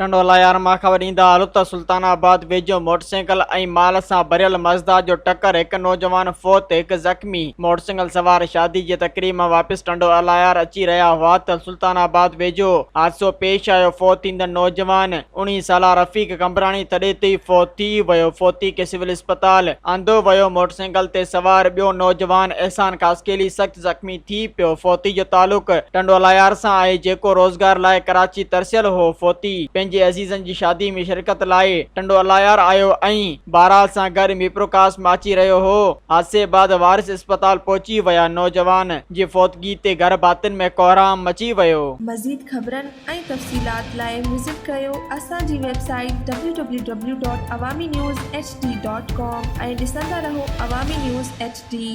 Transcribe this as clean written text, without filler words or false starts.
ٽنڊوالهيار مان خبر ايندا هلو ته سلطان آباد ويجهو موٽرسائيڪل ۽ مال سان ڀريل مزدا جو ٽڪر هڪ نوجوان فوت هڪ زخمي، موٽرسائيڪل سوار شادي جي تقريب مان واپس ٽنڊو الهيار اچي رهيا هئا ته سلطان آباد ويجهو حادثو پيش آيو فوت ٿيندڙ نوجوان 19 سالا رفيق قمبراڻي ٿڏي تي ئي فوت ٿي ويو فوتي کي سول اسپتال آندو ويو موٽرسائيڪل تي سوار ٻيو نوجوان احسان خاصخيلي سخت زخمي ٿي پيو، فوتي جو تعلق ٽنڊوالهيار سان آهي جيڪو روزگار لاء ڪراچي ترسيل هو، فوتي پنهنجي عزيزن جي شادي ۾ شرڪت لاء ٽنڊوالهيار آيو ۽ بارات سان گڏ ميرپورخاص مان اچي رهيو هو، حادثي بعد وارث اسپتال پهچي ويا، نوجوان جي فوتگي تي گهر ڀاتين ۾ ڪهرام مچي ويو. مزيد خبرن ۽ تفصيلات لاء وزٽ ڪريو اسان جي website W W W dot Awami news H D dot com ۽ ڏسندا رهو عوامي نيوز ايڇ ڊي.